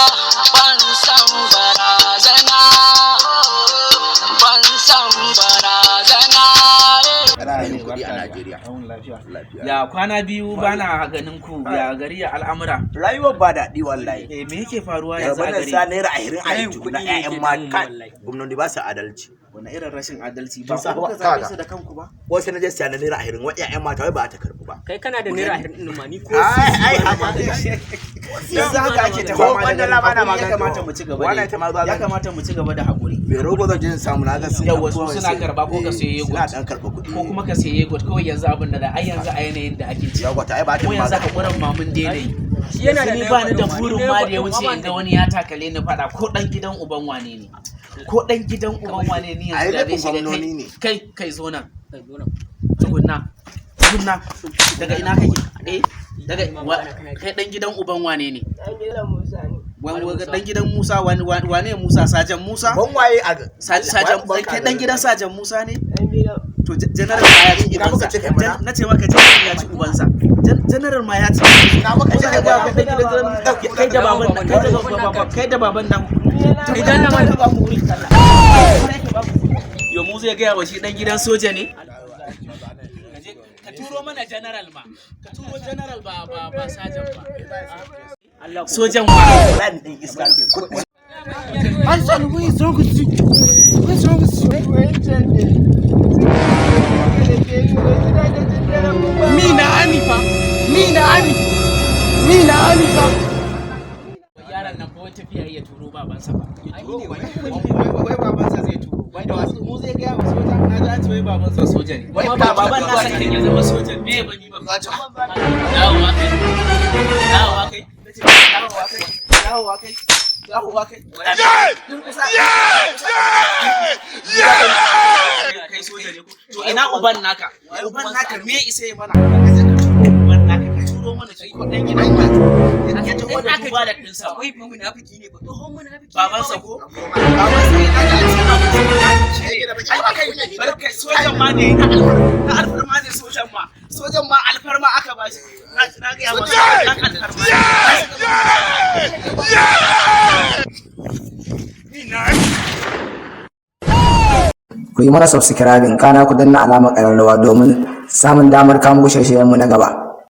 Ban san barazana, ban san barazana. Kana yin kuɗi a Najeriya. Lafiya. Lafiya. Ya kwana biyu bana ganin ku, ya gari, ya al'amura? Rayuwar ba daɗi wallahi. Eh, me yake faruwa yanzu a Yarbanan gari? sa ₦20 a Rayin aljihu kuɗi na ne 'ya'yan yake mata. damun wallahi. Gwamnati ba su adalci. Wani irin rashin adalci? Tun Ba ku safe kuka zabe kaga. su da kanku ba? Wasu na je siya na ₦20, wa 'ya'yan mata wai ba ta karɓu ba. Kai kana da ₦20 ɗin ma, ni ko Ai ai sisi ba na haba. magana. Yanzu haka ake ta Ko fama da kwandala garin ba na hakuri. Ya magana. kamata mu ci gaba Wannan da ita ma zuwa ya zan- kamata mu ci gaba da hakuri. Mai rogo zan je in samu, na ga sun Yawwa, ɗan su kowai suna sai- karɓa ko ka eh, sayi yogurt. suna ɗan karɓa kuɗi. Ko kuma ka sayi yogurt kawai. Yanzu abin da za ai yanzu a yanayin da ake ciki, Yogurt ai ba ta ko yanzu magana. hakurin ma mun daina yi. Shi yana da Yanzu ni ba ni da yogurt ɗin ma, ni burin na ma da ya yogurt ɗin wuce ma in ban ga wani ya takale ni faɗa, ko ɗan gidan uban wane ne, ko ɗan gidan uban wane ne. Ai, Yanzu da zai laifin shiga gwamnoni ne. Kai, kai, zo nan. Kai, zo nan. Tukunna, tukunna, daga ina kake? Eh, daga kai dan gidan uban wane ne? Dan gidan Musa ne. Wani dan gidan Musa? Wani wane Musa? Sajan Musa? Ban waye a Sajan waye kai dan gidan Sajan Musa ne? Dan gidan. To, general ma ya ci Ina muka ubansa. ce kai mana? Na ce maka general ya ci ubansa. General ma ya ci. Ina muka ce kai mana? Kai dan gidan, kai da baban, kai da baban, kai da baban nan. Idan na Ka ba mu wuri kalla. Yo, mu zai gaya wa shi dan gidan soja ne? Ka turo mana general ma. Ka turo general, ba sajan ba. Allah ku. Sojan wa? Wallahi ɗin iska ne. Kuɗi. Hanson, what is wrong with you? What is wrong with you? Wancan ne. Me na army fa. Me na army. Me na army fa. Yaran nan fa wai tafiya ya turo babansa ba. Wai babansa zai turo. Wai da wasu mu zai gaya wa soja? Na ji an ce wai babansa soja ne. Wai baban nasa kan ya zama soja me ba ni ba. Dawowa kai. Dawowa kai. Nace dawowa kai. Dawowa kai. Dawowa kai. Durƙusa. Kai soja ne ko? To ina uban naka? Uban naka me isa ya mana? Ka je ka turo uban naka, ka turo mana shi ko dan gidan ka. Ya taho da duba da ɗinsa. Wai fa munafiki ne ba. Tsohon munafiki ne. Babansa ko? Babansa ya ji an ce babansa munafiki ne. Ai kai, bar kai, sojan ma ne na alfarma, na alfarma ne sojan ma. Sojan ma alfarma aka ba shi. Na ga ya masa dan alfarma. Ne. Ku yi mana subscribing, kana ku danna alamar ƙararrawa domin samun damar kamo shirye-shiryenmu na gaba.